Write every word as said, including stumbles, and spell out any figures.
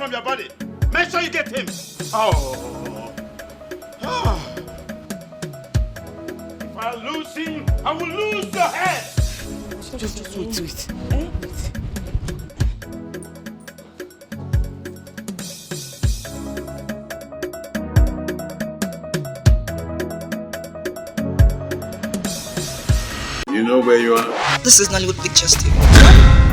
from your body. Make sure you get him. Oh. Ah. If I lose him, I will lose your head. Just, just wait, wait. Eh? Wait. You know where you are? This is Nollywood Pictures T V.